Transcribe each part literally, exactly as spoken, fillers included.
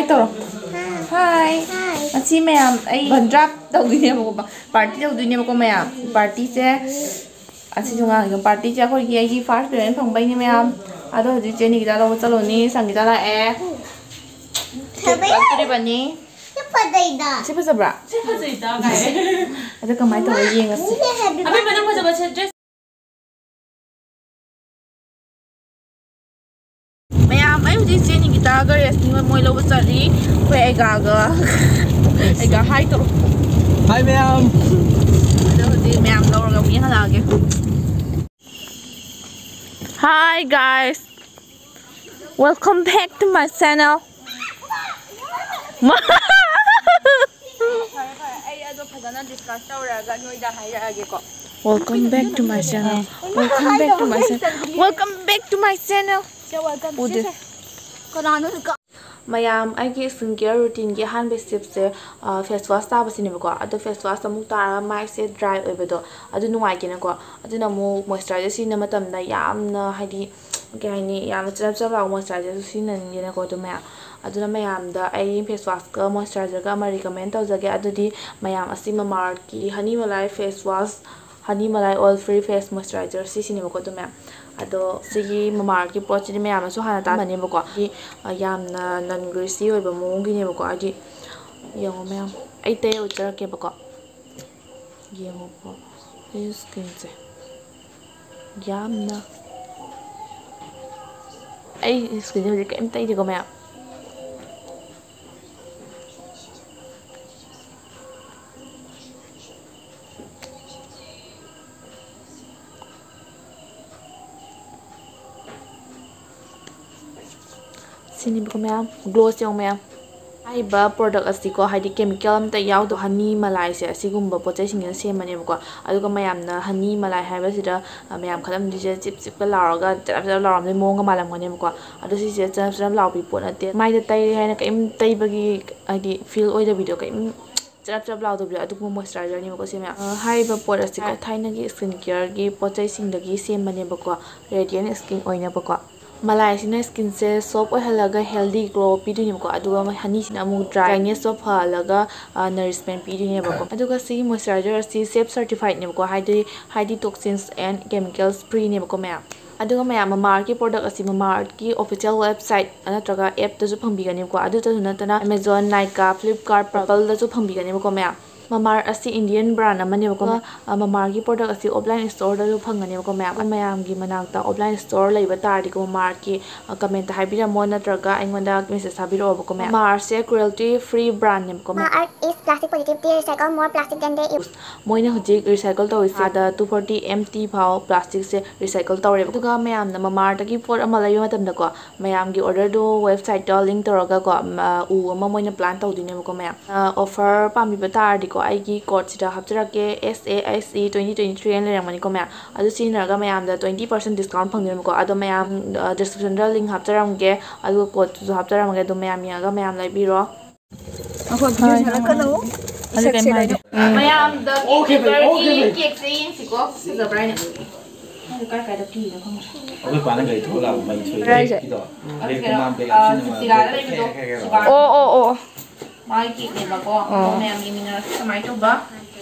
ꯇꯧꯔꯣ꯫ ꯍꯥꯏ꯫ ꯉꯁꯤ ꯃꯌꯥꯝ ꯑꯩ ꯕꯟꯗ꯭ꯔꯥꯞ ꯇꯧꯗꯣꯏꯅꯦꯕꯀꯣ, ꯄꯥꯔꯇꯤ ꯇꯧꯗꯣꯏꯅꯦꯕꯀꯣ ꯃꯌꯥꯝ꯫ ꯄꯥꯔꯇꯤꯁꯦ ꯑꯁꯤꯁꯨ ꯉꯥꯡꯉꯤꯕ ꯄꯥꯔꯇꯤꯁꯦ ꯑꯩꯈꯣꯏꯒꯤ, ꯑꯩꯒꯤ ꯐꯥꯔꯁ ꯄꯦꯃꯦꯟ ꯐꯪꯕꯩꯅꯦ ꯃꯌꯥꯝ꯫ ꯑꯗꯣ ꯍꯧꯖꯤꯛ ꯆꯦ ꯅꯤꯀꯤꯇꯥ ꯂꯧꯕ ꯆꯠꯂꯨꯅꯤ, ꯁꯪꯒꯤꯇꯥ ꯂꯥꯛꯑꯦ꯫ ꯐꯖꯩꯗ꯫ ꯁꯤ ꯐꯖꯕ꯭ꯔꯥ? ꯁꯤ ꯐꯖꯩꯗ ꯀꯥꯏ꯫ ꯑꯗꯣ ꯀꯃꯥꯏꯅ ꯇꯧꯔ ꯌꯦꯡꯉꯁꯤ? ꯑꯕꯦꯝꯃ, ꯅꯪ ꯐꯖꯕ ꯁꯦꯠ ꯗ꯭ꯔꯦꯁ꯫ ꯃꯌꯥꯝ, ꯑꯩ ꯍꯧꯖꯤꯛ ꯆꯦ ꯅꯤꯀꯤꯇꯥꯒ ꯔꯦꯁꯃꯤ ꯍꯣꯏ ꯃꯣꯏ ꯂꯧꯕ ꯆꯠꯂꯤ꯫ ꯑꯩꯈꯣꯏ ꯑꯩꯒꯥꯒ, ꯑꯩꯒꯥ ꯍꯥꯏ ꯇꯧꯔꯣ꯫ ꯍꯥꯏ ꯃꯌꯥꯝ꯫ ꯑꯗꯣ ꯍꯧꯖꯤꯛ ꯃꯌꯥꯝ ꯂꯧꯔꯒ ꯑꯃꯨꯛ ꯌꯦꯡꯍꯜꯂꯛꯑꯒꯦ꯫ Hi guys, welcome back to my channel. ꯐꯔꯦ, ꯐꯔꯦ, ꯑꯩ ꯑꯗꯣ ꯐꯖꯅ ꯗꯤꯁꯀꯁ ꯇꯧꯔꯒ ꯅꯣꯏꯗ ꯍꯥꯏꯔꯛꯑꯒꯦꯀꯣ꯫ Welcome back to my channel. Welcome back to my channel. Welcome back to my channel. Say, welcome. ꯎꯗꯦ꯫ ꯁꯦ, ꯁꯦ꯫ ꯀꯅꯥꯅꯣ? ꯃꯌꯥꯝ, ꯑꯩꯒꯤ ꯁ꯭ꯀꯤꯟ ꯀꯤꯌꯔ ꯔꯨꯇꯤꯟꯒꯤ ꯑꯍꯥꯟꯕ ꯁ꯭ꯇꯦꯞꯁꯦ, ꯑ, ꯐꯦꯁ ꯋꯥꯁ ꯇꯥꯕꯁꯤꯅꯦꯕꯀꯣ꯫ ꯑꯗꯣ ꯐꯦꯁ ꯋꯥꯁ ꯑꯃꯨꯛ ꯇꯥꯔꯒ ꯃꯥꯏꯁꯦ ꯗ꯭ꯔꯥꯏ ꯑꯣꯏꯕꯗꯣ, ꯑꯗꯨ ꯅꯨꯡꯉꯥꯏꯇꯦꯅꯀꯣ꯫ ꯑꯗꯨꯅ ꯑꯃꯨꯛ ꯃꯣꯏꯆꯔꯥꯏꯖꯔ ꯁꯤꯖꯤꯟꯅꯕ ꯃꯇꯝꯗ ꯌꯥꯝꯅ, ꯍꯥꯏꯗꯤ, ꯀꯩ ꯍꯥꯏꯅꯤ, ꯌꯥꯝꯅ ꯆꯔꯞ ꯆꯔꯞ ꯂꯥꯎꯕ ꯃꯣꯏꯆꯔꯥꯏꯖꯔꯁꯨ ꯁꯤꯖꯤꯟꯅꯅꯤꯡꯗꯦꯅꯀꯣ꯫ ꯑꯗꯨ ꯃꯌꯥꯝ, ꯑꯗꯨꯅ ꯃꯌꯥꯝꯗ ꯑꯩ ꯐꯦꯁ ꯋꯥꯁꯀ ꯃꯣꯏꯆꯔꯥꯏꯖꯔꯒ ꯑꯃ ꯔꯤꯀꯃꯦꯟ ꯇꯧꯖꯒꯦ꯫ ꯑꯗꯨꯗꯤ ꯃꯌꯥꯝ, ꯑꯁꯤ ꯃꯃꯥꯑꯔꯠꯀꯤ ꯍꯅꯤ ꯃꯂꯥꯏ ꯐꯦꯁ ꯋꯥꯁ, ꯍꯅꯤ ꯃꯂꯥꯏ ꯑꯣꯏꯜ ꯐ꯭ꯔꯤ ꯐꯦꯁ ꯃꯣꯏꯆꯔꯥꯏꯖꯔ ꯁꯤꯁꯤꯅꯦꯕꯀꯣ꯫ ꯑꯗꯨ ꯃꯌꯥꯝ, ꯑꯗꯣ ꯁꯤꯒꯤ ꯃꯃꯥꯑꯔꯠꯀꯤ ꯄꯣꯠꯁꯤꯗꯤ ꯃꯌꯥꯝꯅꯁꯨ ꯍꯥꯟꯅ ꯇꯥꯔꯝꯃꯅꯦꯕꯀꯣ꯫ ꯁꯤ, ꯑ, ꯌꯥꯝꯅ ꯅꯟ ꯒ꯭ꯔꯤꯁꯤ ꯑꯣꯏꯕ ꯃꯑꯣꯡꯒꯤꯅꯦꯕꯀꯣ꯫ ꯍꯥꯏꯗꯤ, ꯌꯦꯡꯉꯣ ꯃꯌꯥꯝ, ꯑꯩ ꯇꯩꯔ ꯎꯠꯆꯔꯛꯀꯦꯕꯀꯣ꯫ ꯌꯦꯡꯉꯣꯀꯣ, ꯑꯩ ꯁ꯭ꯀꯤꯟꯁꯦ ꯌꯥꯝꯅ, ꯑꯩ ꯁ꯭ꯀꯤꯟꯁꯦ ꯍꯧꯖꯤꯛ ꯀꯩꯝ ꯇꯩꯗꯦꯀꯣ ꯃꯌꯥꯝ꯫ ꯁꯤꯅꯤꯕꯀꯣ ꯃꯌꯥꯝ, ꯒ꯭ꯂꯣꯁ ꯌꯦꯡꯉꯣ ꯃꯌꯥꯝ꯫ ꯍꯥꯏꯔꯤꯕ ꯄ꯭ꯔꯣꯗꯛ ꯑꯁꯤꯀꯣ, ꯍꯥꯏꯗꯤ ꯀꯦꯃꯤꯀꯦꯜ ꯑꯝꯇ ꯌꯥꯎꯗꯕ ꯍꯅꯤ ꯃꯂꯥꯏꯁꯦ, ꯑꯁꯤꯒꯨꯝꯕ ꯄꯣꯠ ꯆꯩꯁꯤꯡꯁꯤꯅ ꯁꯦꯝꯕꯅꯦꯕꯀꯣ꯫ ꯑꯗꯨꯒ ꯃꯌꯥꯝꯅ ꯍꯅꯤ ꯃꯂꯥꯏ ꯍꯥꯏꯕꯁꯤꯗ, ꯑ, ꯃꯌꯥꯝ ꯈꯜꯂꯝꯗꯣꯏꯁꯦ ꯆꯤꯞ ꯆꯤꯞꯀ ꯂꯥꯎꯔꯒ ꯆꯔꯞ ꯆꯔꯞ ꯂꯥꯎꯔꯝꯗꯣꯏ ꯃꯑꯣꯡꯒ ꯃꯥꯜꯂꯝꯒꯅꯦꯕꯀꯣ꯫ ꯑꯗꯣ ꯁꯤꯁꯦ ꯆꯔꯞ ꯆꯔꯞ ꯂꯥꯎꯕꯤ ꯄꯣꯠ ꯅꯠꯇꯦ꯫ ꯃꯥꯏꯗ ꯇꯩꯔꯦ ꯍꯥꯏꯅ ꯀꯔꯤꯝ ꯇꯩꯕꯒꯤ, ꯍꯥꯏꯗꯤ, ꯐꯤꯜ ꯑꯣꯏꯗꯕꯤꯗꯣ, ꯀꯔꯤꯝ ꯆꯔꯞ ꯆꯔꯞ ꯂꯥꯎꯗꯕꯤꯗꯣ, ꯑꯗꯨꯒꯨꯝꯕ ꯃꯣꯏꯆꯔꯥꯏꯖꯔꯅꯦꯕꯀꯣ ꯁꯤ ꯃꯌꯥꯝ꯫ ꯑ, ꯍꯥꯏꯔꯤꯕ ꯄꯣꯠ ꯑꯁꯤꯀꯣ, ꯊꯥꯏꯅꯒꯤ ꯁ꯭ꯀꯤꯟ ꯀꯤꯌꯔꯒꯤ ꯄꯣꯠ ꯆꯩꯁꯤꯡꯗꯒꯤ ꯁꯦꯝꯕꯅꯦꯕꯀꯣ, ꯔꯦꯗꯤꯌꯦꯟ ꯁ꯭ꯀꯤꯟ ꯑꯣꯏꯅꯕꯀꯣ꯫ ꯃꯂꯥꯏꯁꯤꯅ ꯁ꯭ꯀꯤꯟꯁꯦ ꯁꯣꯐ ꯑꯣꯏꯍꯜꯂꯒ ꯍꯦꯜꯗꯤ ꯒ꯭ꯂꯣ ꯄꯤꯗꯣꯏꯅꯦꯕꯀꯣ, ꯑꯗꯨꯒ ꯍꯅꯤꯁꯤꯅ ꯑꯃꯨꯛ ꯗ꯭ꯔꯥꯏꯅꯦꯁꯇꯣ ꯐꯍꯜꯂꯒ ꯅꯔꯤꯁꯃꯦꯟ ꯄꯤꯗꯣꯏꯅꯦꯕꯀꯣ꯫ ꯑꯗꯨꯒ ꯁꯤꯒꯤ ꯃꯣꯏꯆꯔꯥꯏꯖꯔ ꯑꯁꯤ ꯁꯦꯐ ꯁꯔꯇꯤꯐꯥꯏꯠꯅꯦꯕꯀꯣ, ꯍꯥꯏꯗꯤ ꯍꯥꯏꯗꯤ ꯇꯣꯛꯁꯤꯟꯁ ꯑꯦꯟ ꯀꯦꯃꯤꯀꯦꯜꯁ ꯐ꯭ꯔꯤꯅꯦꯕꯀꯣ ꯃꯌꯥꯝ꯫ ꯑꯗꯨꯒ ꯃꯌꯥꯝ ꯃꯃꯥ ꯑꯥꯔꯠꯀꯤ ꯄ꯭ꯔꯣꯗꯛ ꯑꯁꯤ ꯃꯃꯥ ꯑꯥꯔꯠꯀꯤ ꯑꯣꯐꯤꯁꯤꯌꯦꯜ ꯋꯦꯕꯁꯥꯏꯠ ꯅꯠꯇ꯭ꯔꯒ ꯑꯦꯞꯇꯁꯨ ꯐꯪꯕꯤꯒꯅꯦꯕꯀꯣ꯫ ꯑꯗꯨꯇꯁꯨ ꯅꯠꯇꯅ ꯑꯦꯃꯥꯖꯣꯟ, ꯅꯥꯏꯀꯥ, ꯐ꯭ꯂꯤꯞꯀꯥꯔꯠ, ꯄꯔꯄꯜꯗꯁꯨ ꯐꯪꯕꯤꯒꯅꯦꯕꯀꯣ ꯃꯌꯥꯝ꯫ ꯃꯃꯥ ꯑꯥꯔꯠ ꯑꯁꯤ ꯏꯟꯗꯤꯌꯟ ꯕ꯭ꯔꯥꯟ ꯑꯃꯅꯦꯕꯀꯣ꯫ ꯑ, ꯃꯃꯥ ꯑꯥꯔꯠꯀꯤ ꯄ꯭ꯔꯣꯗꯛ ꯑꯁꯤ ꯑꯣꯐꯂꯥꯏꯟ ꯁ꯭ꯇꯣꯔꯗꯁꯨ ꯐꯪꯒꯅꯦꯕꯀꯣ ꯃꯌꯥꯝ꯫ ꯃꯌꯥꯝꯒꯤ ꯃꯅꯥꯛꯇ ꯑꯣꯐꯂꯥꯏꯟ ꯁ꯭ꯇꯣꯔ ꯂꯩꯕ ꯇꯥꯔꯗꯤꯀꯣ, ꯃꯃꯥ ꯑꯥꯔꯠꯀꯤ, ꯑ, ꯀꯃꯦꯟꯇ ꯍꯥꯏꯕꯤꯔꯝꯃꯣ ꯅꯠꯇ꯭ꯔꯒ ꯑꯩꯉꯣꯟꯗ ꯃꯦꯁꯦꯖ ꯊꯥꯕꯤꯔꯛꯑꯣꯕꯀꯣ ꯃꯌꯥꯝ꯫ ꯃꯃꯥ ꯑꯥꯔꯠꯁꯦ ꯀ꯭ꯔꯨꯑꯦꯜꯇꯤ ꯐ꯭ꯔꯤ ꯕ꯭ꯔꯥꯟꯅꯦꯕꯀꯣ ꯃꯌꯥꯝ꯫ Mama Earth is plastic positive. They recycle more plastic than they use. ꯃꯣꯏꯅ ꯍꯧꯖꯤꯛ ꯔꯤꯁꯥꯏꯀꯜ ꯇꯧꯔꯤꯁꯦ ꯑꯥꯗ ꯇꯨ ꯐꯣꯔꯇꯤ ꯑꯦꯝ ꯇꯤ ꯐꯥꯎ ꯄ꯭ꯂꯥꯁꯇꯤꯛꯁꯦ ꯔꯤꯁꯥꯏꯀꯜ ꯇꯧꯔꯦꯕ꯫ ꯑꯗꯨꯒ ꯃꯌꯥꯝꯅ ꯃꯃꯥ ꯑꯥꯔꯠꯇꯒꯤ ꯄꯣꯠ ꯑꯃ ꯂꯩꯕ ꯃꯇꯝꯗꯀꯣ, ꯃꯌꯥꯝꯒꯤ ꯑꯣꯔꯗꯔꯗꯣ ꯋꯦꯕꯁꯥꯏꯠꯇ ꯂꯤꯡ ꯇꯧꯔꯒꯀꯣ, ꯃ-, ꯎ ꯑꯃ ꯃꯣꯏꯅ ꯄ꯭ꯂꯥꯟ ꯇꯧꯗꯣꯏꯅꯦꯕꯀꯣ ꯃꯌꯥꯝ꯫ ꯑ, ꯑꯣꯐꯔ ꯄꯥꯝꯕꯤꯕ ꯇꯥꯔꯗꯤꯀꯣ, ꯑꯩꯒꯤ ꯀꯣꯗꯁꯤꯗ ꯍꯥꯞꯆꯔꯛꯀꯦ, S A S E twenty twenty-three ꯍꯥꯏꯅ ꯂꯩꯔꯝꯒꯅꯤꯀꯣ ꯃꯌꯥꯝ꯫ ꯑꯗꯨ ꯁꯤꯖꯤꯟꯅꯔꯒ ꯃꯌꯥꯝꯗ twenty percent discount ꯐꯪꯗꯣꯏꯅꯦꯕꯀꯣ꯫ ꯑꯗꯣ ꯃꯌꯥꯝ, ꯑ, ꯗꯤꯁꯀ꯭ꯔꯤꯞꯁꯟꯗ ꯂꯤꯡ ꯍꯥꯞꯆꯔꯝꯒꯦ, ꯑꯗꯨꯒ ꯀꯣꯗꯇꯨꯁꯨ ꯍꯥꯞꯆꯔꯝꯒꯦ꯫ ꯑꯗꯨꯝ ꯃꯌꯥꯝ ꯌꯦꯡꯉꯒ ꯃꯌꯥꯝ ꯂꯩꯕꯤꯔꯣ꯫ ꯑꯩꯈꯣꯏ ꯚꯤꯗꯤꯑꯣ ꯁꯥꯟꯅꯔꯛꯀꯅꯨ꯫ ꯑꯗꯨ ꯀꯩꯝ ꯏꯁꯛꯁꯦ ꯍꯥꯏꯗꯦ꯫ ꯂꯩꯗꯣ꯫ ꯃꯌꯥꯝꯗ ꯑꯣꯀꯦ, ꯕꯦꯕꯤ, ꯑꯣꯀꯦ, ꯕꯦꯕꯤ꯫ ꯀꯦꯛꯁꯦ ꯌꯦꯡꯁꯤꯀꯣ, ꯐꯖꯕ꯭ꯔꯥ ꯍꯥꯏꯅ꯫ ꯑꯗꯨ ꯀꯥꯏ ꯀꯥꯏꯗ ꯀꯤꯅꯣ ꯈꯪꯗꯦ꯫ ꯑꯩꯈꯣꯏ ꯄꯥꯅ ꯒꯥꯔꯤ ꯊꯧꯔ ꯂꯥꯛꯄ ꯃꯩ ꯁꯣꯏ ꯀꯗꯥꯏꯁꯦ? ꯂꯦꯞꯈꯤꯗꯣ꯫ ꯕ꯭ꯔꯦꯛꯇꯣ ꯀꯩꯅꯣ, ꯃꯥ ꯕ꯭ꯔꯦꯛ ꯑ, ꯌꯥꯝ ꯁꯤꯖꯤꯟꯅꯕ ꯁꯤꯔꯥꯗ ꯕ꯭ꯔꯦꯛꯇꯣ ꯂꯩꯕꯗꯣ, ꯈꯦꯛ ꯈꯦꯛ ꯈꯦꯛ ꯁꯤꯕꯥ꯫ ꯂꯥꯎꯕ꯫ ꯑꯣ, ꯑꯣ, ꯑꯣ꯫ ꯃꯥꯒꯤ ꯀꯦꯛꯅꯦꯕꯀꯣ꯫ ꯑꯣ꯫ ꯑꯗꯣ ꯃꯌꯥꯝ ꯌꯦꯡꯃꯤꯟꯅꯔꯁꯤ ꯀꯃꯥꯏꯅ ꯇꯧꯕ꯫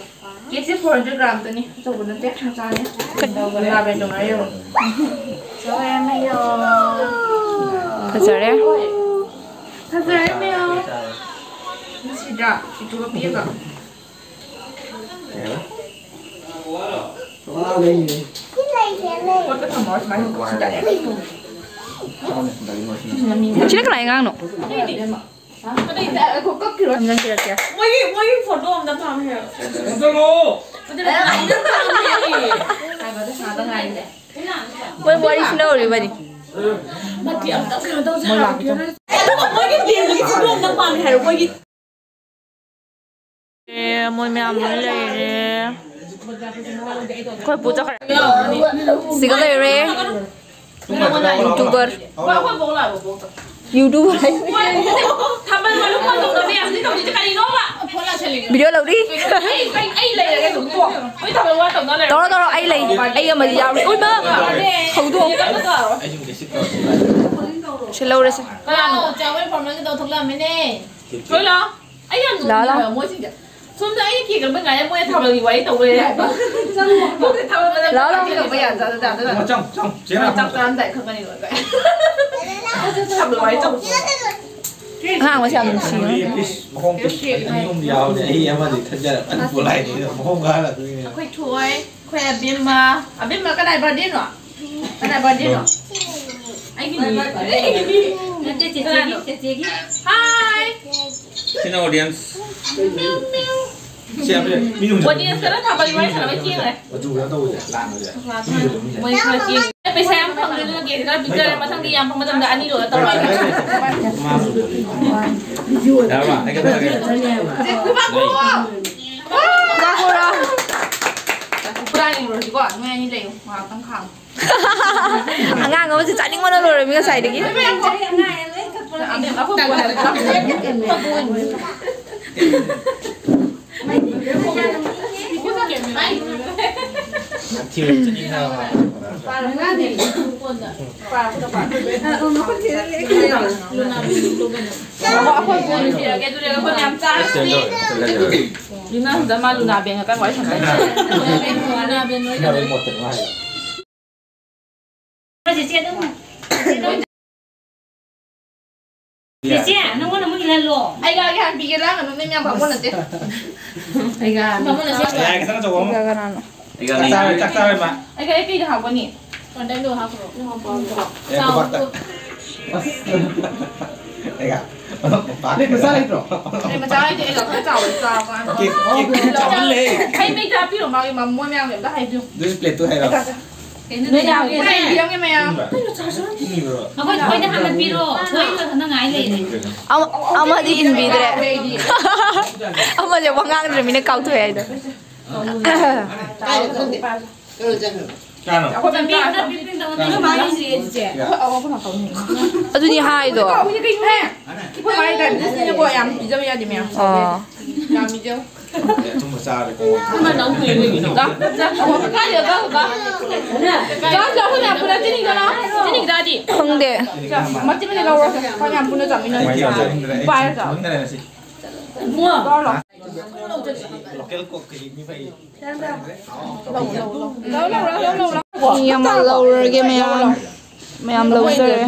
ꯀꯦꯛꯁꯦ four hundred gram ꯇꯅꯤ꯫ ꯑꯆꯧꯕ ꯅꯠꯇꯦ, ꯃꯆꯥꯅꯤ꯫ ꯀꯩꯅꯣ, ꯂꯥꯕꯦꯟꯗꯣ ꯉꯥꯏꯔꯦꯕ꯫ ꯆꯥꯎꯔꯦ, ꯃꯌꯣ꯫ ꯐꯖꯔꯦ꯫ ꯐꯖꯔꯦ, ꯃꯌꯣ꯫ ꯅꯨꯡꯁꯤꯗ꯭ꯔꯥ? ꯄꯤꯛꯇ꯭ꯔꯨꯒ ꯄꯤꯛꯑꯒ꯫ ꯄꯣꯠꯀ ꯊꯝꯃꯣ, ꯁꯨꯃꯥꯏꯅ ꯁꯤꯗ꯫ ꯁꯤꯅ ꯀꯅꯥꯏ ꯑꯉꯥꯡꯅꯣ? ꯅꯝꯖꯟꯕꯤꯔꯛꯀꯦ꯫ ꯃꯣꯏꯒꯤ, ꯃꯣꯏꯒꯤ ꯐꯣꯇꯣ ꯑꯝꯇ ꯊꯝꯃꯦ꯫ ꯃꯣꯏ ꯋꯥꯔꯤ ꯁꯥꯟꯅꯔꯤꯕꯅꯤ꯫ ꯃꯇꯦꯛ ꯑꯝꯇ ꯀꯩꯅꯣ ꯇꯧꯁꯦ ꯍꯥꯏꯕ꯫ ꯑꯗꯨꯒ ꯃꯣꯏꯒꯤ ꯕꯦꯡꯒꯤ ꯐꯣꯇꯣ ꯑꯝꯇ ꯄꯥꯝꯃꯦ ꯍꯥꯏꯔꯣ, ꯃꯣꯏꯒꯤ꯫ ꯑꯦ, ꯃꯣꯏ ꯃꯌꯥꯝ ꯂꯣꯏ ꯂꯩꯔꯦ꯫ ꯑꯩꯈꯣꯏ ꯄꯨ ꯆꯠꯈ꯭ꯔꯦ꯫ ꯁꯤꯒ ꯂꯩꯔꯦ꯫ YouTuber꯫ YouTuber ꯍꯥꯏ꯫ ꯚꯤꯗꯤꯑꯣ ꯂꯧꯔꯤ꯫ ꯇꯧꯔꯣ, ꯇꯧꯔꯣ, ꯑꯩ ꯂꯩ꯫ ꯑꯩ ꯑꯃꯗꯤ ꯌꯥꯎꯔꯤ꯫ ꯎꯏꯃ! ꯍꯧꯗꯣꯡ꯫ ꯁꯤ ꯂꯧꯔꯁꯤ꯫ ꯀꯅꯥꯅꯣ? ꯆꯥꯕꯩ ꯐꯣꯔꯃꯦꯜꯒꯤꯗꯣ ꯊꯣꯛꯂꯛꯑꯝꯃꯦꯅꯦ꯫ ꯂꯣꯏ ꯂꯥꯛꯑꯣ꯫ ꯑꯩ ꯌꯥꯝ ꯂꯥꯛꯑꯣ, ꯂꯥꯛꯑꯣ꯫ ꯅꯣꯛꯅꯤꯡꯉꯦꯕ ꯃꯣꯏꯁꯤꯡꯁꯦ꯫ ꯁꯣꯝꯗ ꯑꯩꯅ ꯀꯦꯛ ꯀꯛꯄ ꯉꯥꯏꯔꯦ, ꯃꯣꯏꯅ ꯊꯥꯕꯜꯒꯤ ꯋꯥꯔꯤ ꯇꯧ ꯂꯩꯔꯦ ꯍꯥꯏꯕ꯫ ꯃꯣꯏꯅ ꯊꯥꯕꯜ ꯃꯅꯝ ꯂꯥꯛꯑꯣ, ꯂꯥꯛꯑꯣ꯫ ꯀꯛꯄ ꯌꯥꯖꯥꯠ ꯅꯠꯇꯦ꯫ ꯆꯥꯛ ꯆꯥꯔꯝꯗꯥꯏ ꯈꯛꯇꯅꯤ ꯂꯣꯏ꯫ ꯊꯥꯕꯜ ꯋꯥꯔꯤ ꯇꯧ꯫ ꯑꯉꯥꯡ ꯃꯁꯤ ꯌꯥꯝ ꯅꯨꯡꯁꯤꯌꯦ꯫ ꯄꯤꯁ ꯃꯈꯣꯡ ꯄꯤꯁ ꯑꯅꯤ ꯑꯍꯨꯝꯗꯤ ꯌꯥꯎꯕꯅꯦ꯫ ꯑꯩ ꯑꯃꯗꯤ ꯊꯠꯆꯔ ꯄꯨꯂꯥꯏꯅꯤ꯫ ꯃꯈꯣꯡ ꯀꯥꯔ ꯂꯥꯛꯇꯣꯏꯅꯦ꯫ ꯑꯩꯈꯣꯏ ꯊꯣꯏ, ꯑꯩꯈꯣꯏ ꯑꯕꯦꯝꯃ꯫ ꯑꯕꯦꯝꯃ ꯀꯅꯥꯏ ꯕꯥꯔꯗꯦꯅꯣ? ꯀꯅꯥꯏ ꯕꯥꯔꯗꯦꯅꯣ? ꯑꯩꯒꯤꯅꯤ꯫ ꯅꯠꯇꯦ, ꯆꯦꯆꯦꯒꯤ, ꯆꯦꯆꯦꯒꯤ꯫ ꯍꯥꯏ꯫ ꯁꯤꯅ ꯑꯣꯗꯤꯌꯦꯟꯁ꯫ ꯁꯤ ꯌꯥꯝ ꯐꯖꯩ꯫ ꯃꯤ ꯅꯨꯡꯁꯤ-, ꯑꯣꯗꯤꯌꯦꯟꯁ ꯈꯔ ꯊꯥꯕꯜ ꯋꯥꯔꯤ ꯁꯥꯟꯅꯕ ꯊꯦꯡꯉꯦ꯫ ꯃꯆꯨ ꯀꯩꯅꯣ ꯇꯧꯕꯁꯦ, ꯂꯥꯡꯕꯁꯦ꯫ ꯃꯣꯏ ꯈꯔ ꯊꯦꯡꯉꯦ꯫ ꯄꯩꯁꯥ ꯌꯥꯝ ꯐꯪꯗꯦ, ꯑꯗꯨꯅ ꯀꯦꯛ ꯈꯔ ꯄꯤꯖꯔꯦ꯫ ꯃꯊꯪꯗꯤ ꯌꯥꯝꯕ ꯃꯇꯝꯗ ꯑꯅꯤ ꯂꯣꯜꯂ ꯇꯧꯔꯛꯑꯒꯦ꯫ ꯌꯥꯔꯕ? ꯑꯩ ꯀꯩꯅꯣ ꯇꯧꯔꯒꯦ꯫ ꯆꯦ, ꯈꯨꯕꯥꯛ ꯈꯨꯔꯣ꯫ ꯈꯨꯕꯥꯛ ꯈꯨꯔꯣ꯫ ꯈꯨꯔꯥꯏ ꯂꯩꯔꯨꯔꯁꯤꯀꯣ, ꯅꯣꯏ ꯑꯅꯤ ꯂꯩꯌꯨ, ꯉꯥꯏꯍꯥꯛꯇꯪ ꯈꯥꯡꯉꯨ꯫ ꯑꯉꯥꯡ ꯑꯃꯁꯦ ꯆꯥꯅꯤꯡꯕꯅ ꯂꯣꯏꯔꯝꯃꯤ ꯉꯁꯥꯏꯗꯒꯤ꯫ ꯂꯤꯅꯥ ꯍꯟꯗꯛ ꯃꯥ ꯂꯨꯅꯥ ꯕꯦꯟꯒ ꯀꯔꯝ ꯋꯥꯔꯤ ꯁꯥꯟꯅꯩ? ꯆꯦꯆꯦ ꯑꯗꯨꯝ꯫ ꯆꯦꯆꯦ, ꯅꯪꯉꯣꯟꯗ ꯑꯃꯨꯛ ꯏꯜꯍꯜꯂꯣ꯫ ꯑꯩ ꯂꯥꯛꯑꯒꯦ ꯍꯥꯟꯅ ꯄꯤꯒꯦ, ꯂꯥꯡꯒꯅꯨ, ꯅꯣꯏ ꯃꯌꯥꯝ ꯐꯝꯕ ꯅꯠꯇꯦ꯫ ꯑꯩꯒ ꯍꯥꯟꯅ꯫ ꯐꯝꯕ ꯅꯠꯇꯦ꯫ ꯌꯥꯏ, ꯈꯤꯇꯪ ꯑꯆꯧꯕ ꯑꯃ꯫ ꯀꯅꯥꯅꯣ? ꯆꯥꯛ ꯆꯥꯔꯣꯏ, ꯆꯥꯛ ꯆꯥꯔꯣꯏ ꯃꯥ꯫ ꯑꯩꯒ ꯑꯩ ꯀꯩꯗ ꯍꯥꯞꯄꯅꯤ? ꯀꯣꯟꯗꯩꯗꯣ ꯍꯥꯞꯈ꯭ꯔꯣ꯫ ꯑꯦ, ꯈꯨꯕꯥꯛꯇ꯫ ꯑꯩꯒ꯫ ꯃꯆꯥ ꯂꯩꯇ꯭ꯔꯣ? ꯑꯩ ꯃꯆꯥ ꯂꯩꯇꯦ, ꯑꯩꯒ ꯈꯔ ꯆꯥꯎꯔꯦ, ꯆꯥꯎꯔꯀꯥꯟꯗ꯫ Cake, cake ꯆꯥꯎꯃꯜꯂꯦ꯫ ꯍꯩ ꯃꯩꯗ ꯍꯥꯞꯄꯤꯔꯣ, ꯃꯥꯒꯤ ꯃ-, ꯃꯣꯏ ꯃꯌꯥꯝꯒꯤ ꯑꯝꯇ ꯍꯥꯏꯕꯤꯌꯨ꯫ ꯑꯗꯨꯁꯨ ꯄ꯭ꯂꯦꯠꯇꯨ ꯍꯥꯏꯔꯣ꯫ ꯀꯩꯅꯣ ꯅꯣꯏ ꯂꯥꯛꯑꯣ꯫ ꯂꯩꯔꯝꯒꯦ꯫ ꯂꯩꯔꯝꯒꯦ ꯃꯌꯥꯝ꯫ ꯏꯪꯕ꯭ꯔꯣ? ꯑꯩꯈꯣꯏ ꯊꯣꯏꯗ ꯍꯥꯟꯅ ꯄꯤꯔꯣ꯫ ꯊꯣꯏ ꯂꯣꯏꯈꯠꯅ ꯉꯥꯏ ꯂꯩꯔꯦ꯫ ꯑꯃ-, ꯑꯃꯗꯤ ꯏꯟꯕꯤꯗ꯭ꯔꯦ꯫ ꯑꯃꯁꯦ ꯋꯥ ꯉꯥꯡꯗ꯭ꯔꯃꯤꯅ ꯀꯥꯎꯊꯣꯛꯑꯦ ꯍꯥꯏꯗꯣ꯫ ꯀꯥꯏꯗ ꯈꯪꯗꯦ꯫ ꯀꯩꯅꯣ ꯆꯠꯈ꯭ꯔꯕ? ꯀꯅꯥꯅꯣ? ꯑꯩꯈꯣꯏ ꯃꯥꯏ ꯆꯥꯔꯁꯤ꯫ ꯅꯣꯏ ꯃꯥꯏ ꯏꯟꯗ꯭ꯔꯤꯌꯦ ꯆꯤꯆꯦ꯫ ꯑꯩꯈꯣꯏ ꯑꯋꯥ ꯑꯩꯈꯣꯏ ꯃꯥ ꯀꯧꯅꯤ꯫ ꯑꯗꯨꯗꯤ ꯍꯥꯏꯗꯣ꯫ ꯀꯧꯅꯤ ꯀꯩꯅꯣꯍꯦ? ꯑꯩꯈꯣꯏ ꯃꯥꯏ ꯗꯥꯏꯕꯤꯇꯤꯁꯅꯤꯅꯀꯣ ꯌꯥꯝ ꯄꯤꯖꯕ ꯌꯥꯗꯦ ꯃꯌꯥꯝ꯫ ꯑꯣ꯫ ꯌꯥꯝꯃꯤꯁꯦ꯫ ꯑꯦ, ꯑꯊꯨꯝꯕ ꯆꯥꯔꯦ꯫ ꯀꯃꯥꯏꯅ ꯅꯪ ꯀꯨꯏꯔꯦ ꯀꯩꯒꯤꯅꯣ? ꯆꯥ, ꯆꯥ, ꯆꯥ, ꯆꯥ, ꯆꯥ꯫ ꯆꯥ, ꯆꯥ, ꯑꯩꯈꯣꯏ ꯃꯌꯥꯝ ꯄꯨꯟꯅ ꯆꯤꯅꯤ ꯆꯥꯔꯣ꯫ ꯆꯤꯅꯤ ꯈꯤꯇꯗꯤ꯫ ꯈꯪꯗꯦ꯫ ꯃꯆꯤꯟ ꯃꯆꯤꯟ ꯂꯧꯔꯣ꯫ ꯑꯩꯈꯣꯏ ꯃꯌꯥꯝ ꯄꯨꯟꯅ ꯆꯥꯃꯤꯟꯅꯁꯦ꯫ ꯃꯌꯥꯝ ꯆꯥꯃꯤꯟꯅꯔꯦ ꯉꯁꯤ꯫ ꯄꯥꯏꯔ ꯆꯥꯎ꯫ ꯆꯥꯃꯤꯟꯅꯔꯦ ꯉꯁꯤ꯫ ꯏꯕꯨꯡꯉꯣ꯫ ꯂꯣꯀꯦꯜ ꯀꯣꯛ ꯀꯦꯖꯤ ꯃꯤ ꯐꯩ꯫ ꯃꯤ ꯑꯃ ꯂꯧꯔꯒꯦ ꯃꯌꯥꯝ꯫ ꯃꯌꯥꯝ ꯂꯧꯖꯔꯦ꯫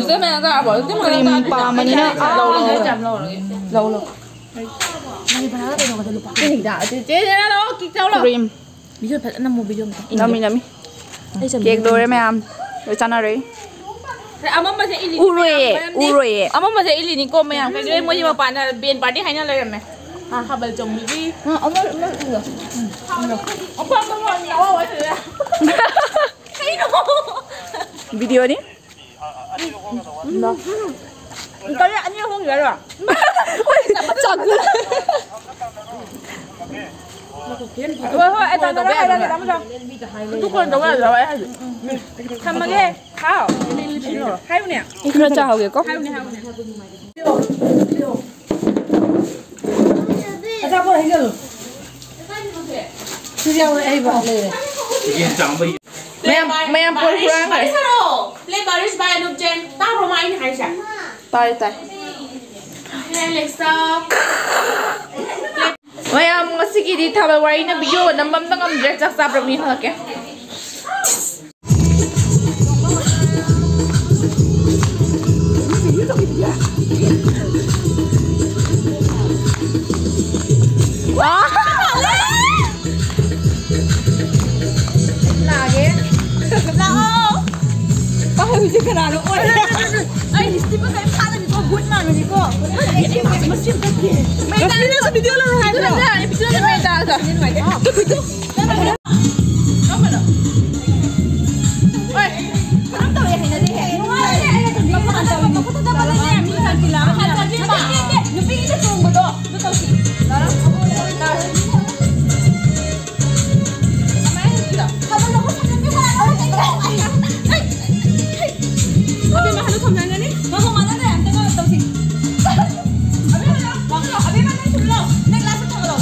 ꯀ꯭ꯔꯤꯝ ꯄꯥꯝꯕꯅꯤꯅ꯫ ꯑꯥ꯫ ꯂꯧ, ꯂꯧ꯫ ꯀ꯭ꯔꯤꯝ꯫ ꯚꯤꯗꯤꯑꯣ ꯐꯖꯅ ꯅꯝꯃꯣ, ꯚꯤꯗꯤꯑꯣ ꯑꯝꯇ꯫ ꯅꯝꯃꯤ, ꯅꯝꯃꯤ꯫ ꯑꯩ ꯆꯠꯂꯦ꯫ ꯀꯦꯛ ꯂꯣꯏꯔꯦ ꯃꯌꯥꯝ꯫ ꯂꯣꯏ ꯆꯥꯅꯔꯦ꯫ ꯑꯃꯝꯕꯁꯦ ꯏꯂꯤ-, ꯎꯔꯣꯏꯌꯦ, ꯃꯌꯥꯝ ꯎꯔꯣꯏꯌꯦ꯫ ꯑꯃꯝꯕꯁꯦ ꯏꯂꯤꯅꯤꯀꯣ ꯃꯌꯥꯝ꯫ ꯀꯩꯗꯧꯔꯦ? ꯃꯣꯏꯒꯤ ꯃꯄꯥꯟꯗ ꯕꯦꯟ ꯄꯥꯔꯇꯤ ꯍꯥꯏꯅ ꯂꯩꯔꯝꯃꯦ꯫ ꯑꯥ꯫ ꯊꯥꯕꯜ ꯆꯣꯡꯕꯤꯒꯤ꯫ ꯑꯥ, ꯑꯃ, ꯑꯃ ꯎꯔꯣ꯫ ꯎꯝ꯫ ꯑꯄꯥꯝꯕ ꯃꯑꯣꯡ ꯌꯥꯎꯍꯧꯕ ꯁꯤꯗ꯫ ꯀꯩꯅꯣ? ꯚꯤꯗꯤꯑꯣꯅꯤ꯫ ꯀꯔꯤ ꯑꯅꯤ ꯑꯍꯨꯝ ꯌꯥꯔꯣ? ꯆꯥꯛ꯫ ꯍꯣꯏ, ꯍꯣꯏ, ꯑꯩ ꯇꯧꯔꯒꯦ, ꯇꯧꯔꯒꯦ꯫ ꯑꯗꯨ ꯀꯣꯟ ꯇꯧꯕ ꯌꯥꯗ꯭ꯔꯣ? ꯑꯩ ꯍꯥꯏꯁꯦ꯫ ꯊꯝꯃꯒꯦ꯫ ꯍꯥꯎ꯫ ꯍꯥꯏꯌꯨꯅꯦ꯫ ꯑꯩ ꯈꯔ ꯆꯥꯍꯧꯒꯦꯀꯣ꯫ ꯍꯥꯏꯌꯨꯅꯦ, ꯍꯥꯏꯌꯨꯅꯦ꯫ ꯑꯆꯥꯄꯣꯠ ꯍꯩꯖꯜꯂꯨ꯫ ꯁꯤꯁꯨ ꯌꯥꯎꯔꯦ, ꯑꯩ ꯂꯩꯔꯦ꯫ ꯌꯦꯟ ꯆꯥꯝꯕ ꯃꯌꯥꯝ, ꯃꯌꯥꯝ ꯄꯣꯠ ꯍꯨꯔꯥꯟꯈ꯭ꯔꯦ꯫ ꯄꯥꯏꯁꯜꯂꯣ꯫ ꯄ꯭ꯂꯦ ꯕꯥꯔꯤꯁ ꯕꯥꯏ ꯑꯅꯨꯞ ꯖꯦꯟ꯫ ꯇꯥꯕ꯭ꯔꯣ ꯃꯥ ꯑꯩꯅ ꯍꯥꯏꯁꯦ? ꯇꯥꯏ, ꯇꯥꯏ꯫ Play Alexa. ꯃꯌꯥꯝ ꯉꯁꯤꯒꯤꯗꯤ ꯊꯥꯕꯜ ꯋꯥꯔꯤꯅ ꯚꯤꯗꯤꯑꯣ ꯅꯝꯕ ꯑꯝꯇ ꯉꯝꯗ꯭ꯔꯦ꯫ ꯆꯥꯛ ꯆꯥꯕ꯭ꯔꯥ ꯃꯤ ꯍꯪꯉꯛꯀꯦ꯫ ꯂꯥꯛꯑꯒꯦ꯫ ꯂꯥꯛꯑꯣ꯫ ꯄꯥꯈꯪꯁꯦ ꯀꯅꯥꯅꯣ ꯑꯣꯏ? ꯑꯩ ꯂꯤꯞꯁꯇꯤꯛꯀ ꯀꯔꯤꯝ ꯊꯥꯗꯕꯤꯀꯣ, ꯒꯨꯠ ꯃꯥꯟꯕꯅꯤꯀꯣ꯫ ꯑꯩ ꯃꯁꯤ ꯑꯝꯇ ꯀꯦ-, ꯔꯁꯃꯤꯅꯁꯨ ꯚꯤꯗꯤꯑꯣ ꯂꯧꯔꯣ ꯍꯥꯏꯕ꯭ꯔꯣ? ꯏꯊꯟꯗ, ꯏꯊꯟꯗ ꯃꯦꯟ ꯇꯥꯗ꯫ ꯅꯨꯡꯉꯥꯏꯇꯦ꯫ ꯀꯔꯝꯕꯅꯣ? ꯍꯣꯏ꯫ ꯀꯔꯝ ꯇꯧꯔꯦ ꯍꯩꯅꯗꯦꯍꯦ꯫ ꯅꯨꯡꯉꯥꯏꯇꯦ, ꯑꯩꯅ ꯇꯧꯕꯤꯔꯤꯁꯦ꯫ ꯃꯈꯨꯠꯇ ꯇꯧꯔꯤꯅꯦ꯫ ꯃꯈꯨꯠꯇ ꯇꯧꯔꯤꯅꯦ꯫ ꯃꯤ ꯆꯪꯁꯤꯜꯂꯛꯑꯒ ꯅꯠꯇꯦ, ꯅꯠꯇꯦ, ꯅꯠꯇꯦ꯫ ꯅꯨꯄꯤꯒꯤꯗ ꯆꯣꯡꯕꯗꯣ, ꯑꯗꯨ ꯇꯧꯁꯤ꯫ ꯂꯥꯛꯑꯣ꯫ ꯀꯃꯥꯏꯅ ꯇꯧꯁꯤꯔꯣ? ꯊꯥꯕꯜ ꯂꯧꯕ ꯁꯥꯟꯅꯁꯦ꯫ ꯑꯩ, ꯑꯩ, ꯑꯩ꯫ ꯑꯕꯦꯝꯃ, ꯍꯜꯂꯨ ꯊꯝꯅꯒꯅꯤ꯫ ꯃꯃꯥ, ꯃꯥꯟꯅꯗ꯭ꯔꯦ, ꯑꯝꯇ ꯇꯧꯁꯤ꯫ ꯑꯕꯦꯝꯃ, ꯂꯥꯛꯑꯣ, ꯂꯥꯛꯑꯣ꯫ ꯑꯕꯦꯝꯃ, ꯅꯪ ꯁꯤꯗ ꯂꯥꯛꯑꯣ꯫ ꯅꯪ ꯂꯥꯁꯇ ꯊꯥꯕꯜ ꯂꯧ꯫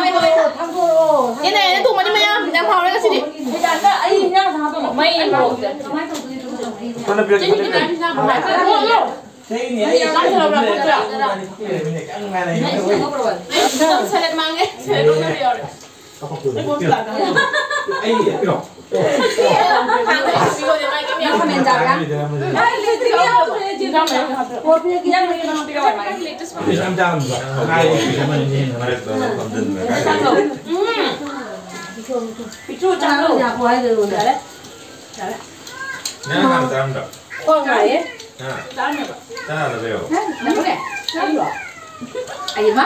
ꯊꯥꯡꯗꯣꯔꯛꯑꯣ, ꯊꯥꯡꯗꯣꯔꯛꯑꯣ꯫ ꯏꯅꯦ, ꯏꯅꯦ, ꯊꯣꯡꯕꯗꯤ ꯃꯌꯥꯝ ꯌꯥꯝ ꯍꯥꯎꯔꯦ ꯉꯁꯤꯗꯤ꯫ ꯃꯩ ꯃꯣꯔꯣꯛꯁꯦ꯫ ꯀꯃꯥꯏꯅ ꯇꯧꯗꯣꯏꯅꯣ? ꯆꯤꯅꯤ ꯈꯤꯇꯪ ꯍꯥꯞꯄꯣ꯫ ꯆꯥꯛ ꯊꯤꯜꯂꯛꯄ꯭ꯔꯥ? ꯈꯣꯠꯄ꯭ꯔꯥ? ꯁꯦꯂꯦꯠ ꯃꯥꯡꯉꯦ꯫ ꯁꯦꯂꯦꯠ ꯃꯥꯡꯕ ꯌꯥꯎꯔꯦ꯫ ꯑꯩꯃ꯫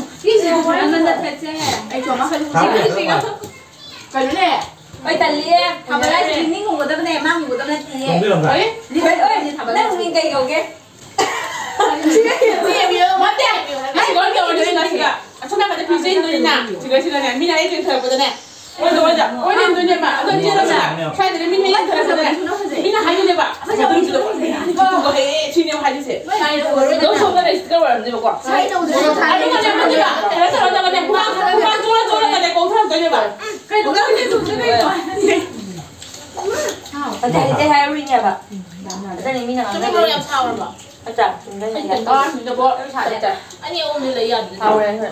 ꯁꯤꯁꯦ ꯌꯥꯝꯅ ꯅꯠꯇꯦ꯫ ꯑꯩ ꯆꯣꯡꯉ ꯀꯩꯅꯣꯅꯦ꯫ ꯑꯩ ꯇꯜꯂꯤꯌꯦ꯫ ꯊꯥꯕꯜ ꯍꯥꯏꯁꯦ ꯃꯤ ꯉꯧꯒꯗꯕꯅꯦ, ꯃꯥ ꯉꯧꯒꯗꯕ ꯅꯠꯇꯤꯌꯦ꯫ ꯈꯪꯕꯤꯔꯝꯕ꯭ꯔꯥ? ꯑꯩ? ꯂꯤꯕꯩ ꯑꯣꯏꯔꯗꯤ ꯊꯥꯕꯜ ꯅꯪ ꯍꯥꯏꯁꯦ꯫ ꯃꯤꯡ ꯀꯩ ꯀꯧꯒꯦ? ꯅꯠꯇꯦ꯫ ꯑꯩ ꯀꯩꯅꯣ ꯇꯧꯔꯗꯤ ꯁꯤꯗ, ꯁꯤꯗ꯫ ꯑꯁꯣꯝ ꯅꯥꯀꯟꯗ ꯐꯤꯖꯦ ꯏꯟꯗꯣꯏꯅꯤꯅ꯫ ꯁꯤꯗ, ꯁꯤꯗꯅꯦ꯫ ꯃꯤꯅ ꯑꯩ ꯆꯦꯟꯊꯔꯛꯄꯗꯅꯦ꯫ ꯑꯣꯏꯗ, ꯑꯣꯏꯗ꯫ ꯑꯣꯏꯗ ꯏꯟꯗꯣꯏꯅꯦꯕ꯫ ꯑꯗꯣ ꯆꯦꯜꯂꯒ ꯁ꯭ꯋꯥꯏꯗꯅꯦ ꯃꯤꯅ ꯍꯦꯛ ꯆꯦꯟꯊꯔꯛꯄꯗꯅꯦ꯫ ꯃꯤꯅ ꯍꯥꯏꯗꯣꯏꯅꯦꯕ꯫ ꯑꯁ, ꯑꯗꯨꯝ ꯁꯤꯗ ꯑꯣꯏꯗꯣꯏꯅꯦ꯫ ꯑꯗꯨꯝ ꯁꯤꯗ ꯑꯣꯏꯗꯣꯏꯅꯦ꯫ ꯁꯤꯅꯦꯕ ꯍꯥꯏꯗꯣꯏꯁꯦ꯫ ꯑꯗꯣ ꯁꯣꯝꯗ ꯂꯩꯁꯤꯗ ꯑꯣꯏꯔꯝꯅꯦꯕꯀꯣ꯫ ꯑꯗꯨꯒꯅꯦ, ꯑꯗꯨꯒꯅꯦ, ꯍꯨꯃꯥꯡ, ꯍꯨꯃꯥꯡ ꯆꯣꯔ ꯆꯣꯔꯒꯅꯦ ꯀꯧꯊꯔꯛꯇꯣꯏꯅꯦꯕ꯫ ꯀꯩꯅꯣ? ꯑꯇꯩ, ꯑꯇꯩ ꯍꯥꯏꯔꯨꯔꯤꯅꯦꯕ꯫ ꯑꯗꯨꯅꯤ ꯃꯤꯅ ꯆꯨꯝꯃꯤ, ꯃꯣꯔꯣꯛ ꯌꯥꯝ ꯁꯥꯎꯔꯕ? ꯑꯆꯥ, ꯆꯨꯝꯗꯣꯏꯅꯦ꯫ ꯑꯩ ꯇꯦꯡꯀꯣꯠ ꯑꯃꯁꯤꯗꯀꯣ ꯌꯥꯝ ꯁꯥꯗꯦ꯫ ꯑꯅꯤ ꯑꯍꯨꯝꯗꯤ ꯂꯩ ꯌꯥꯕꯅꯤ꯫ ꯍꯥꯎꯔꯦ, ꯍꯣꯏ꯫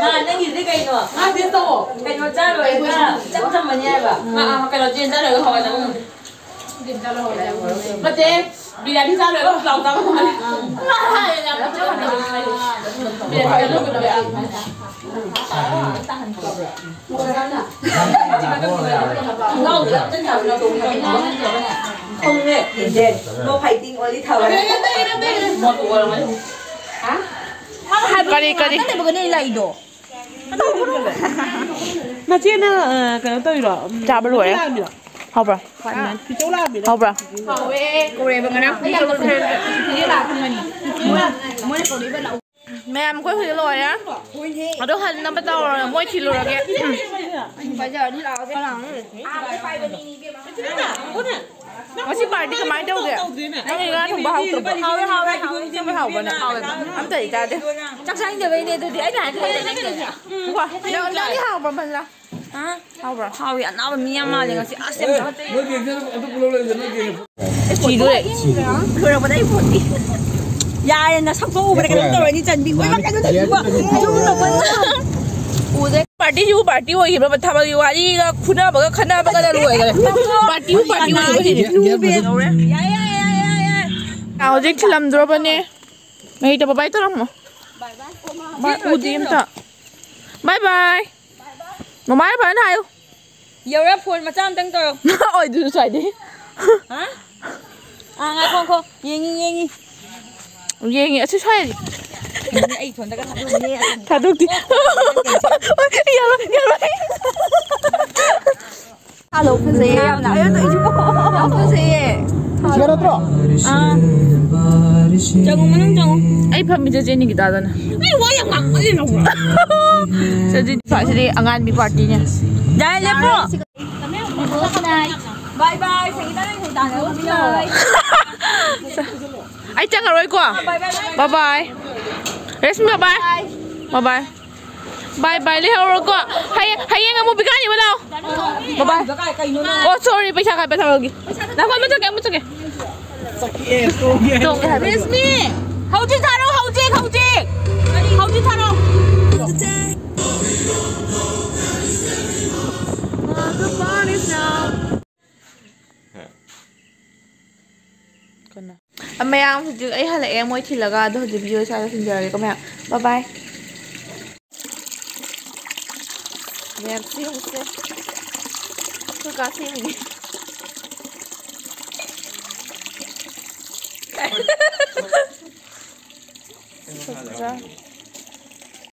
ꯃꯥ, ꯅꯪꯒꯤꯗꯤ ꯀꯩꯅꯣ? ꯉꯥ ꯇꯦꯁ ꯇꯧꯑꯣ꯫ ꯀꯩꯅꯣ ꯆꯥ ꯂꯣꯏꯔꯒ ꯏꯆꯝ ꯆꯝꯕꯅꯤ ꯍꯥꯏꯕ꯫ ꯑꯥ, ꯑꯥ, ꯀꯩꯅꯣ, ꯆꯦꯟ ꯆꯥ ꯂꯣꯏꯔꯒ ꯍꯋꯥꯏ ꯆꯥꯕ꯫ ꯅꯠꯇꯦ, ꯕꯤꯔꯌꯥꯅꯤ ꯆꯥ ꯂꯣꯏꯔꯒ ꯄ꯭ꯂꯥꯎ ꯆꯥꯕ ꯃꯥꯜꯂꯦ꯫ ꯕꯤꯔꯌꯥꯅꯤ ꯆꯥ ꯂꯣꯏꯔꯒ ꯄ꯭ꯂꯥꯎ ꯆꯥꯕ ꯃꯥꯜꯂꯦ꯫ ꯈꯣꯡꯅꯦ, ꯌꯦꯟꯗꯦꯝ꯫ No fighting, only ꯊꯥꯕꯜ꯫ ꯀꯔꯤ, ꯀꯔꯤ? ꯂꯩꯕꯒꯅꯦ ꯂꯥꯛꯏꯗꯣ꯫ ꯅꯆꯦꯅ, ꯑ, ꯀꯩꯅꯣ ꯇꯧꯔꯤꯔꯣ? ꯎꯝ, ꯆꯥꯕ ꯂꯣꯏꯔꯦ꯫ ꯂꯥꯛꯑꯝꯃꯤꯔꯣ? ꯍꯥꯎꯕ꯭ꯔꯥ? ꯍꯣꯏ, ꯃꯥꯅꯦ꯫ ꯐꯤꯖꯧ ꯂꯥꯛꯑꯝꯃꯤꯔꯣ? ꯍꯥꯎꯕ꯭ꯔꯥ? ꯍꯥꯎꯋꯦ꯫ ꯀꯧꯔꯦꯕ ꯉꯔꯥꯡ꯫ ꯃꯣꯏꯅ, ꯃꯣꯏꯅ ꯀꯧꯔꯛꯏꯕ ꯂꯥꯛꯑꯣ꯫ ꯃꯌꯥꯝ ꯑꯩꯈꯣꯏ ꯍꯧꯖꯤꯛ ꯂꯣꯏꯔꯦ꯫ ꯑꯗꯣ ꯍꯟꯅꯕ ꯇꯧꯔꯣ, ꯃꯣꯏ ꯊꯤꯜꯂꯨꯔꯒꯦ꯫ ꯎꯝ꯫ ꯉꯁꯤ ꯄꯥꯔꯇꯤ ꯀꯃꯥꯏꯅ ꯇꯧꯒꯦ? ꯅꯪꯒꯤ ꯉꯥ ꯊꯣꯡꯕ ꯍꯥꯎꯇ꯭ꯔꯕꯣ? ꯍꯥꯎꯋꯦ, ꯍꯥꯎꯋꯦ, ꯍꯥꯎꯋꯦ꯫ ꯑꯁꯦꯡꯕꯩ ꯍꯥꯎꯕ꯭ꯔꯥ? ꯍꯥꯎꯋꯦ꯫ ꯑꯝꯇꯗꯤ ꯆꯥꯗꯦ꯫ ꯆꯥꯛ ꯆꯥꯅꯤꯡꯗꯕꯩꯅꯦ ꯑꯗꯨꯗꯤ꯫ ꯑꯩꯅ ꯍꯥꯏꯗꯤ ꯆꯥꯅꯤꯡꯗꯦ꯫ ꯀꯣ, ꯅꯪ, ꯅꯪꯗꯤ ꯍꯥꯎꯕ꯭ꯔꯥ, ꯐꯖꯅ? ꯍꯥ? ꯍꯥꯎꯕ꯭ꯔꯥ? ꯍꯥꯎꯋꯦ, ꯑꯅꯥꯕ ꯃꯤ ꯌꯥꯝ ꯃꯥꯜꯂꯦ ꯉꯁꯤ꯫ ꯑꯁ, ꯌꯥꯝ ꯆꯥꯎꯈꯠꯇꯦ꯫ ꯅꯣꯏꯒꯤ ꯏꯟꯖꯥꯡ ꯑꯗꯨ ꯄꯨꯂꯞ ꯂꯩꯔꯦ, ꯅꯣꯏꯒꯤ꯫ ꯁꯤꯗꯣꯔꯦ꯫ ꯂꯣꯏꯔꯛꯄꯗ ꯑꯩ ꯐꯣꯟ ꯄꯤ꯫ ꯌꯥꯔꯦ, ꯅꯁꯛꯇꯣ ꯎꯕꯗ ꯀꯩꯅꯣꯝ ꯇꯧꯔꯅꯤ, ꯆꯟꯕꯤ꯫ ꯎꯏ, ꯃꯥ ꯀꯩꯅꯣ ꯇꯧꯔꯤꯕꯣ? ꯎꯗꯦ꯫ ꯄꯥꯔꯇꯤꯁꯤꯕꯨ ꯄꯥꯔꯇꯤ ꯑꯣꯏꯈꯤꯕ꯭ꯔꯕ? ꯊꯥꯕꯜꯒꯤ ꯋꯥꯔꯤꯒ ꯐꯨꯅꯕꯒ ꯈꯠꯅꯕꯒꯗ ꯂꯣꯏꯈꯔꯦ꯫ ꯄꯥꯔꯇꯤꯕꯨ ꯄꯥꯔꯇꯤ ꯑꯣꯏꯈꯤꯕ꯭ꯔꯕ? ꯌꯥꯔꯦ, ꯌꯥꯔꯦ, ꯌꯥꯔꯦ, ꯌꯥꯔꯦ, ꯌꯥꯔꯦ꯫ ꯑꯥ, ꯍꯧꯖꯤꯛ ꯊꯤꯜꯂꯝꯗ꯭ꯔꯣꯕꯅꯦ꯫ ꯃꯩꯇ ꯕꯕꯥꯏ ꯇꯧꯔꯝꯃꯣ꯫ ꯃꯥ ꯎꯗꯦ ꯑꯝꯇ꯫ ꯕꯥꯏ ꯕꯥꯏ꯫ ꯃꯃꯥꯅ ꯐꯖꯅ ꯍꯥꯏꯌꯨ꯫ ꯌꯧꯔꯦ, ꯐꯣꯟ ꯃꯆꯥ ꯑꯝꯇꯪ ꯇꯧꯔꯣ꯫ ꯑꯣꯏꯗꯨꯁꯨ ꯁ꯭ꯋꯥꯏꯗꯩ꯫ ꯍꯥ? ꯑꯥ, ꯉꯥꯏꯈꯣ, ꯉꯥꯏꯈꯣ꯫ ꯌꯦꯡꯉꯤ, ꯌꯦꯡꯉꯤ꯫ ꯌꯦꯡꯉꯤ, ꯑꯁꯤ ꯁ꯭ꯋꯥꯏꯗꯤ꯫ ꯑꯩ ꯏꯊꯣꯟꯗꯒ ꯊꯥꯗꯣꯛꯑꯝꯃꯦ꯫ ꯊꯥꯗꯣꯛꯇꯦ꯫ ꯌꯥꯔꯣꯏ, ꯌꯥꯔꯣꯏ꯫ ꯍꯜꯂꯣ, ꯐꯖꯩꯌꯦ ꯌꯥꯝꯅ꯫ ꯌꯥꯝ ꯐꯖꯩꯌꯦ꯫ ꯁꯤꯒ ꯅꯠꯇ꯭ꯔꯣ? ꯑꯥ꯫ ꯆꯪꯉꯨ, ꯃꯅꯨꯡ ꯆꯪꯉꯨ꯫ ꯑꯩ ꯐꯝꯃꯤ, ꯆꯦꯆꯦ ꯅꯤꯒꯤꯇꯥꯗꯅ꯫ ꯑꯩ ꯋꯥ ꯌꯥꯝ ꯉꯥꯡꯃꯜꯂꯦ ꯅꯪꯕꯨ꯫ ꯆꯦꯆꯦ ꯁꯤꯗꯤ ꯑꯉꯥꯟꯕꯤ ꯄꯥꯔꯇꯤꯅꯦ꯫ ꯌꯥꯔꯦ, ꯂꯦꯞꯄꯣ꯫ ꯕꯥꯏ ꯕꯥꯏ, ꯁꯪꯒꯤꯇꯥ, ꯅꯪ ꯁꯪꯒꯤꯇꯥꯅ ꯂꯧꯕꯤꯔꯣ꯫ ꯑꯩ ꯆꯪꯉꯔꯣꯏꯀꯣ꯫ ꯕꯥꯏ ꯕꯥꯏ꯫ ꯔꯦꯁꯃꯤ, ꯕꯥꯏ ꯕꯥꯏ꯫ ꯕꯥꯏ ꯕꯥꯏ꯫ ꯕꯥꯏ ꯕꯥꯏ, ꯂꯩꯍꯧꯔꯣꯀꯣ꯫ ꯍꯌꯦꯡ, ꯍꯌꯦꯡ ꯑꯃꯨꯛ ꯄꯤꯀꯥꯅꯤꯕ ꯂꯥꯛꯑꯣ꯫ ꯕꯥꯏ ꯕꯥꯏ꯫ ꯀꯩꯅꯣ ꯅꯪ? ꯑꯣ, ꯁꯣꯔꯤ, ꯄꯩꯁꯥ ꯈꯥꯏꯕ ꯊꯝꯃꯒꯦ꯫ ꯉꯥꯏꯈꯣ, ꯑꯃꯨꯛ ꯆꯠꯀꯦ, ꯑꯃꯨꯛ ꯆꯠꯀꯦ꯫ ꯇꯣꯛꯑꯦ ꯍꯥꯏꯕ꯫ ꯔꯦꯁꯃꯤ, ꯍꯧꯖꯤꯛ ꯊꯥꯔꯛꯑꯣ, ꯍꯧꯖꯤꯛ, ꯍꯧꯖꯤꯛ꯫ ꯍꯧꯖꯤꯛ ꯊꯥꯔꯛꯑꯣ꯫ ꯀꯅꯥ? ꯃꯌꯥꯝ, ꯍꯧꯖꯤꯛ ꯑꯩ ꯍꯜꯂꯛꯑꯦ, ꯃꯣꯏ ꯊꯤꯜꯂꯒ꯫ ꯑꯗꯣ ꯍꯧꯖꯤꯛ video ꯁ꯭ꯋꯥꯏꯗ ꯂꯣꯏꯁꯤꯟꯖꯔꯒꯦꯀꯣ ꯃꯌꯥꯝ꯫ Bye bye꯫ ꯃꯌꯥꯝ ꯁꯦꯝꯁꯦ꯫ ꯑꯩꯈꯣꯏ ꯀꯥ ꯁꯦꯝꯃꯤꯅꯦ꯫ ꯐꯖ-